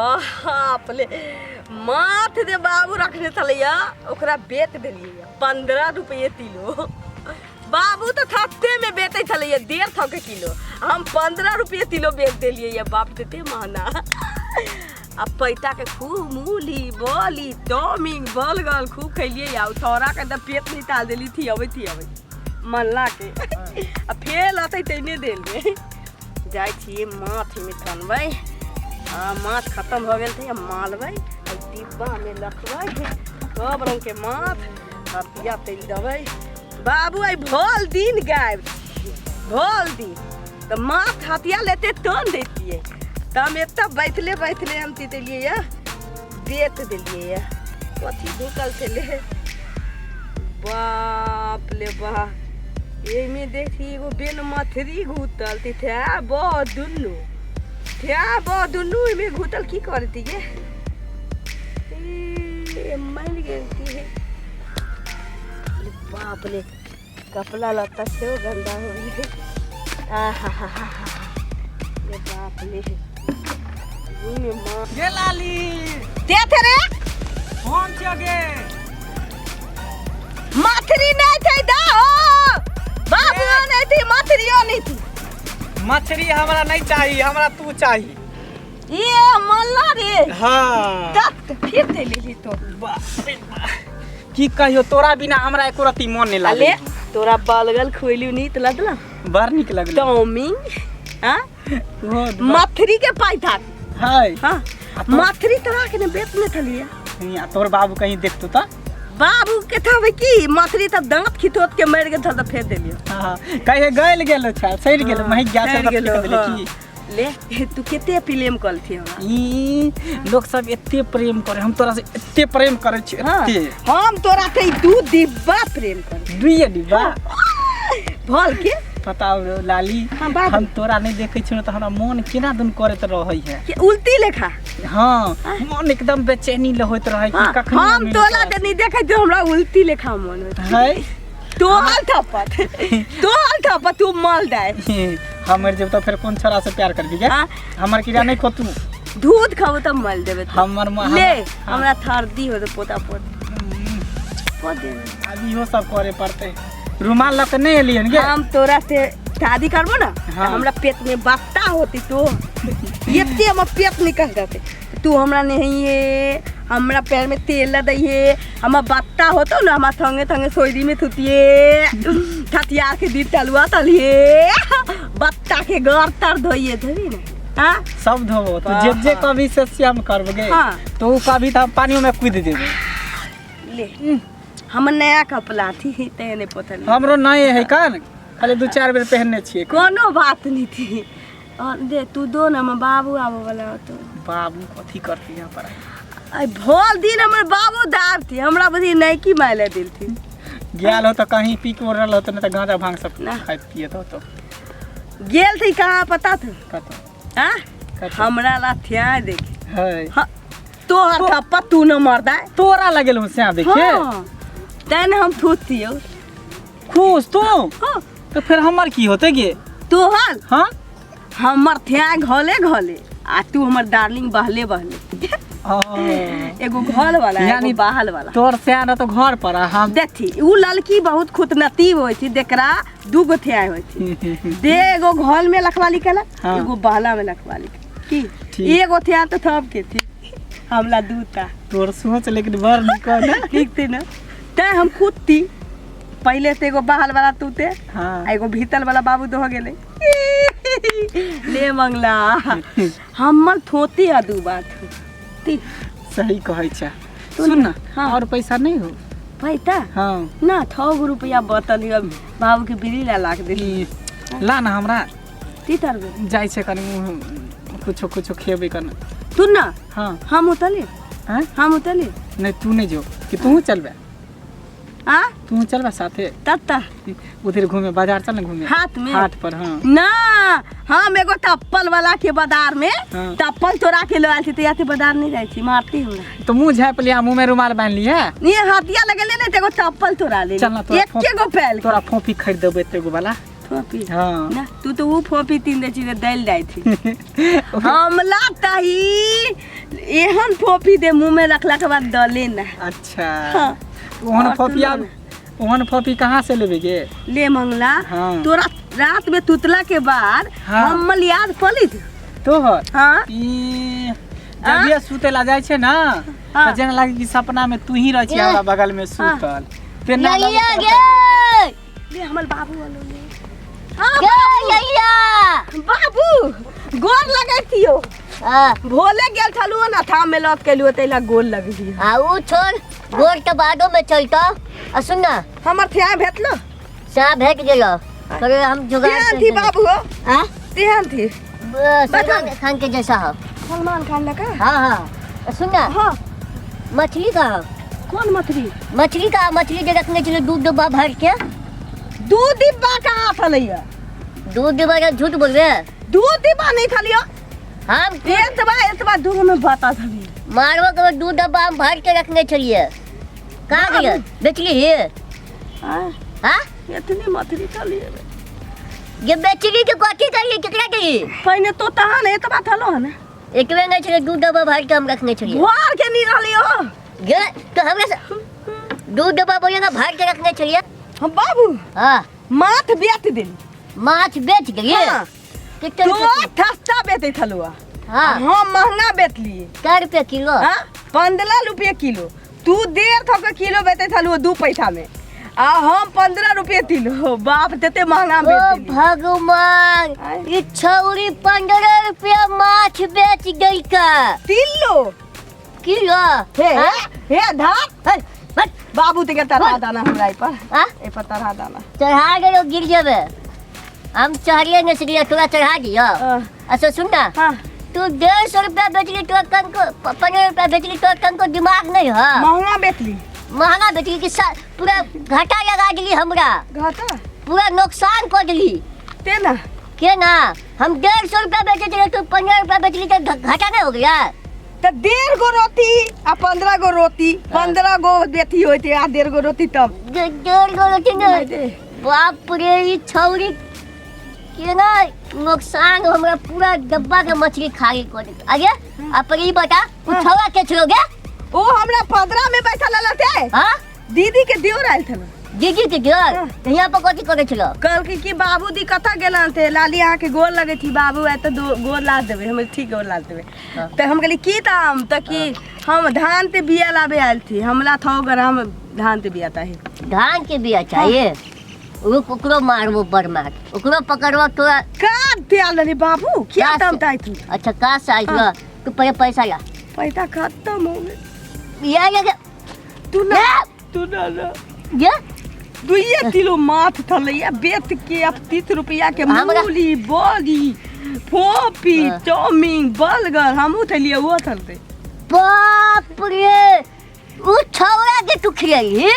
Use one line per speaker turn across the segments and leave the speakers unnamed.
बाप ले, माथ जे बाबू रखने छलैया ओकरा बेच देलियै 15 रुपये किलो। बाबू तऽ थत्ते में बेचै छलैया 150 के किलो, हम 15 रुपये किलो बेच देलियै। बाप देते महना। आ पैता के खूब मूली बली टॉमिंग बलगल खूब खैलियै। आ थोड़ा के तऽ पेट निकाल देली थी अबै थी अबै मल्ला के आ फेल अतै तैने देल रे। जाइ छियै माथमे तनबै। आ माछ खतम भऽ गेल छै, मालबै आ डिब्बामे रखबै सब रङ्गके माछ। हथिया तेल देबै। बाबू आइ भल दिन गायब भल दिन तऽ माछ हथिया लेते तो ने दैतियै। तऽ हम एतऽ बैठले बैठले हम की देलियै यऽ, बेच देलियै यऽ। कथी ढुकल छलै? बाप ले बा, एहिमे देखी एगो बेन मथरी घुतल थी बह दुनू थ्या बह दुनू एहिमे घुतल। की करती गे? ए मरि गेल थी। बाप रे, कपड़ा लत्ता सेहो गंदा हो गेलै। आहा हा हा हा, रे बाप रे, ओहिमे माँ
गे लाली
के थे रे?
कौन छियो गे?
मछली नहीं थे दा हो बाबू, नहीं थी मछलियो नहीं थी।
मछली हमरा नहीं चाहिए, हमरा तू चाहिए।
ये मल्ला रे।
हाँ
तत फिर ते लेली तो।
बाप रे बाप। की कहियो, तोरा बिना हमरा एको रत्ती मन नहीं
अले
लागे।
तोरा बलगल खोइली नीत लगला?
बड़ नीक लगल।
टॉमिंग हाँ मथरी के पाई था।
हाय
हाँ मथरी तोरा के ने बेच ने थलिए।
आ तोर बाबू कहीं देखतो त?
बाबू के था की मथरी तब दांत खितोत के मर गेल था त फेर देलियो।
हाँ, कहे गल गेल छ, सड़ गेल, महि गया
सड़ि
छ,
गेलो,
फेंक देले।
हाँ।
की
ले तू केते प्रेम कलथी हमरा?
ई लोग सब एते प्रेम करे, हम तोरा से एते प्रेम करे छी।
हाँ,
एते
हम तोरा से दू डिब्बा प्रेम कर।
दुइये डिब्बा
भल के
पता हो लाली।
हाँ, बाबू।
हम तोरा नहीं देखे छी त हमरा मन केना दुन करैत रहै है।
के उल्टी लेखा।
हाँ, मन एकदम बेचैनी होइत रहै कि
हाँ,
कखनी
हम
मिल
तोला
जायत।
जे नहीं देखे तो हमरा उल्टी लेखा मन होइत।
है
तोहल थपत, तोहल थपत, तू मल दे।
हम मर जेब त फिर कोन छोरा से प्यार करबी गे?
हाँ।
हमर कीड़ा नहीं खोतू।
दूध खाओ तब मल देबे तू।
हमर माँ
ले
हाँ।
हमरा थर्दी हो तो पोता पोत पोत दे।
अब इहो सब करे पड़ते। रुमाल लऽ के नहीं एलियन गे?
हम तोरा से शादी करबो ना
हाँ।
हमरा पेट में बत्ता होती तो एते हमर पेट निकल जाते। तू हमरा नहिए, हमरा पैर में तेल दैहे, हमर बत्ता होतो ना, हमरा संगे संगे सोयरी में थुतिए, थतिया के दीप तलुआ तलिए, बत्ता के घर तर धोइए धोबी ना। हाँ
सब धोबो तो जे जे कभी से श्याम करबो गे।
हाँ।
तो उ कभी तो हम पानियो में कूद जेबे।
ले हम नया कपड़ा थी ते नहीं पोतल।
हमरो नहीं है कान, खाली दू चार बेर पहनने छियै।
कोनो बात नहीं थी। और दे तू दो ना, हमर बाबू आबो वाला होतो।
बाबू कथी करती यहाँ पर?
आई भोल दिन हमर बाबू दाब थी, हमरा बुझी नैकी माइले दिल थी।
गेल हो तो कहीं पी के उड़ल हो तो नहीं तो गांजा भांग सब
ना।
खाइत पियत हो तो।
गेल थी कहाँ पता थी?
कतो?
हाँ?
कतो?
हमरा ला थिया देख।
है
हाँ, तोहर थप्पा तू न मरदा।
तोरा लगेल हो से देखे।
हाँ, तैं हम थूथियो।
खुश तू?
हाँ।
तो फिर हमर की होते गे?
तोहर?
हाँ।
हमर थिया घले घले आ तू हमर डार्लिंग बहले बहले।
ओ।
एगो घर वाला
यानी
एगो बाहल वाला।
तोर से न तो घर पर आ हम
देखी उ लड़की बहुत खुदनसीब होई थी, देखरा दू गो थिया होई थी। दे एगो घर में लखवाली केला।
हाँ।
एगो बहला में लखवाली की।
ठीक।
एगो थिया तो थप के थी, हमला दूता।
तोर सोच लेकिन बड़ निक है ना।
ठीक थी ना, तैं हम खुद थी पहले से एगो बाहर वाला तूते।
हाँ।
आ एगो भीतर वाला बाबू दो गेले। ले मंगला हमर थोती आ दू बात ती।
सही कहै छै। सुन ना।
हाँ।
और पैसा नहीं हो?
पैसा?
हाँ।
ना 100 रुपया बतल हियो, बाबू के बीड़ी ला लाख देली।
ई, ला ना हमरा।
ती तरबे
जाइ छै कनि मुँह कुछो कुछो खेबै कनि।
तू ना।
हाँ।
हम उतली।
हाँ?
हम उतली।
नहीं तू नहीं जो कि तू चलबे।
हाँ?
तू चलबे साथे।
तत्ता
उधर घूमे बाजार चल ना घूमे।
हाथ में?
हाथ पर। हाँ।
ना हम एगो टप्पल वाला के बाजार में।
हाँ।
टप्पल तोरा के ले आयल छी, तऽ बाजार नहीं जाइ छी, मारती हमरा।
तो मुँह झाँप लिया, मुँह में रुमाल बांध लिया।
ये हाथिया लगेले ने, एगो चप्पल तोरा ले।
चल ना तोरा
एके गो पैल
तोरा फोफी खरीद देबै एते गो वाला।
फोफी?
हाँ।
ना तू तो वो फोफी तीन दे छी दैल जाइ थी। हमला तही एहन फोफी दे मुंह में रखला के बाद दले ना।
अच्छा।
हाँ।
ओहन
और
फोफी
तू
आब ओहन फोफी कहाँ से लेबे गे?
ले मंगला।
हाँ।
तोरा रात में तुतला के बाद
हाँ।
हम याद पली थी।
तोहर
हाँ।
ई जब ये सुते ला जाइ छै ना,
हाँ।
तऽ जेना लागे कि सपना में तू ही रहै छी हमरा बगल में सुतल तेना
यैया
लगैत
गे।
ले हमर बाबू आलो ले। हाँ।
गे यैया।
बाबू गोर लगैतियो।
हाँ।
भोले गेल छलू ना था में लत केलू तैला गोर लगलियो।
आ ऊ छोड़, गोर तऽ बादो में चलतो। आ सुन ना,
हमर थिया भेटलो?
सा भेट गेलो। थोड़े हम जुगाड़
तेहन
कर
थी
देबै।
बाबू हो।
हाँ?
तेहन थी।
सलमान खान के जैसा हो।
सलमान खान लगा?
हाँ हाँ। आ सुन ना।
हाँ।
मछली का हो।
कौन मछली?
मछली का, मछली जे रखने छलै दू डिब्बा भर के।
दू डिब्बा कहाँ छलैया?
दू डिब्बा के झूठ बोलबे?
दू डिब्बा नहीं छलियो।
हम
एतबा एतबा दूर में बता छलियै।
मारबो के दू डब्बा हम भर के रखने छलियै। कहाँ गेलै? बेचली ही?
हाँ।
हाँ?
इतनी मछली छलियै।
ये बेचली के कथी करियै, केकरा करियै?
पहिने तो तहन एतबा थलो हन।
एकबे नहीं छलै, दू डब्बा भर के हम रखने छलियै।
भर के नहीं रहलियो।
गे तो हमरा से दू डब्बा बोलिए ना भर के रखने छलियै।
हम बाबू।
हाँ।
माछ बेच देली।
माछ बेच गेलियै?
हाँ।
कितना
तो
रुपया?
सस्ता बेचै छलुआ।
हाँ।
हम महंगा बेचलियै।
कै रुपया किलो?
हाँ, 15 रुपये किलो। तू 1.5 के किलो बेचै छलुआ 2 पैसा में, आ हम 15 रुपये किलो। बाप तते महंगा
ओ
बेच देली।
भगवान,
आय।
ई छौरी 15 रुपया माछ बेच गई का।
किलो?
किलो?
हे,
हाँ?
हे धार।
हे, हट।
बाबू ते चढ़ा दाना हमरा एहि पर।
हाँ?
एहि पर चढ़ा दाना।
चढ़ा गेलो गिर जेबे। हम चढ़िए नहीं सकलिए, तोरा चढ़ा दियो।
हाँ।
अच्छा सुन ना।
हाँ।
तू 150 रुपया बेचली तो कन को, 15 रुपया बेचली तो कन को दिमाग नहीं है।
महंगा बेचली।
महंगा बेचली कि पूरा घाटा लगा दिली हमरा।
घाटा?
पूरा नुकसान कर दिली।
ते ना?
के ना, हम 150 रुपया बेचे थे, तू 15 रुपया बेचली तो घाटा नहीं हो गया?
तो 1.5 गो रोटी आ 15 गो रोटी, 15 गो बेटी होते आ 1.5 गो रोटी तब।
1.5 गो रोटी नहीं।
नहीं दे।
बाप रे, ई छौरी के ना नुकसान हमरा पूरा डब्बा के मछली खाली कर देत। आगे आप ई बता, उ
हाँ।
छौरा के छलो गे?
ओ हमरा 15 में बैठल रहते।
हाँ?
दीदी के दियोर आयल छलो।
दीदी के दियोर?
हाँ।
तो यहाँ पर कथी करे छलो?
कहलकै कि बाबू दी कतऽ गेलन थे, लाली अहाँ के गोर लगे थी, बाबू आए तऽ गोर लाज देबै। हम ठीक गोर लाज देबै।
हाँ।
तऽ हम कहली की दाम? तऽ कि हम धान ते बिया लाबे आयल थी, हमला थौ ग्राम धान ते बिया ताही।
धान के बिया चाहिए? रुक, ओकरो मारबो बड़ मार, ओकरो पकड़बो तोरा।
का ते आयल रे बाबू? क्या
का
दाम
से-
ताई तू?
अच्छा, का से आयल
हाँ।
छलो? तू पहिले पैसा ला।
पैसा खत्म हो गेल।
या, या, या।
तू ना,
या।
तू ना, ना।
ये?
2 किलो माछ थलैया बेच के अब 30 रुपया के
हमरा-
मूली बड़ी फोपी
हाँ।
चाउमीन बर्गर हमहूँ थलियै ओहो थलतै।
बाप रे, उ छौरा के तू खिलैली?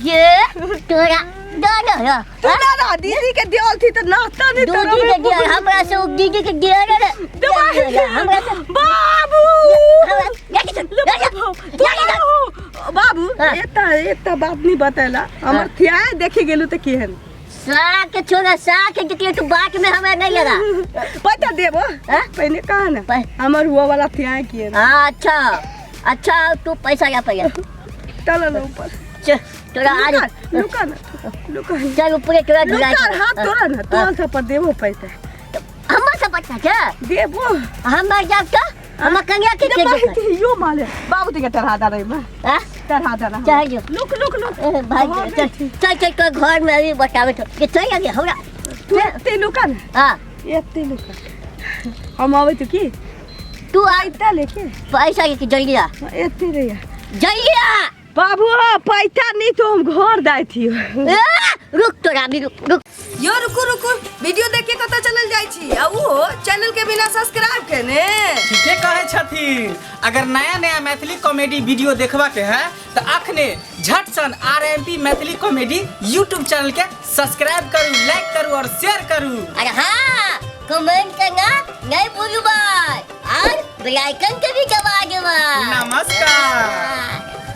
ये तोरा दाना है।
तू ना ना, दीदी के दियल थी तऽ नाश्ता नहीं
दीदी
तोरा
के
में
दियल, हमरा से उ दीदी के दियल रे।
दबाई
हमरा से
बाबू।
हमरा ले चल, ले चल,
तू
ले चल।
ना, बाबू,
हाँ।
एता बात नहीं बतेला। हमर
हाँ।
थिया देखे गेलू तऽ केहन?
साग के छोड़ा, साग के देखिए तू बाट में हमरा नहीं लगा।
पैसा देबो।
हाँ?
पहिने कहा ना?
पह-
हमर हुआ वाला थिया केहन?
हाँ, अच्छा अच्छा, तू पैसा ला पहले।
चल ना ऊपर।
चल, तोरा आज
लुका ना, लुका ना।
चल ऊपर तोरा ढुलाई।
लुका, हाथ तोरा ना, तोरा सब पर देबो पैसा।
हमर सब पैसा के?
देबो।
हमर जाब तो हमर कन्या के के देबै?
यो माले। बाबू के चढ़ा दा रे मां।
हाँ?
चढ़ा दा ना।
चढ़ जो।
Look, look, look.
ए, भाई,
हाँ,
चल, चल, चल, तोर घर में अभी बतावे तो। के चल आगे, हमरा।
तू एते लुका ना।
हाँ।
एते लुका। हम आबै तो की?
तू आ।
पैसा लेके।
पैसा लेके जल्दी आ।
एते रे।
जल्दी आ।
बाबू, पैसा नहीं तो हम घर जाय थी।
ए, रुक तोरा अभी, रुक, रुक।
यो रुकू, रुकू, वीडियो देख के कतऽ चलल जाइ छी? आ उहो चैनल के बिना सब्सक्राइब केने।
ठीके कहै छथिन। अगर नया नया मैथिली कॉमेडी वीडियो देखबा के है तो अखने झट सन R M P Maithili comedy YouTube channel के सब्सक्राइब करू, लाइक करू और शेयर करू।
अरे हाँ, कमेंट करना नहीं भूलू भाई, और बेल आइकन के भी दबा देबा।
नमस्कार।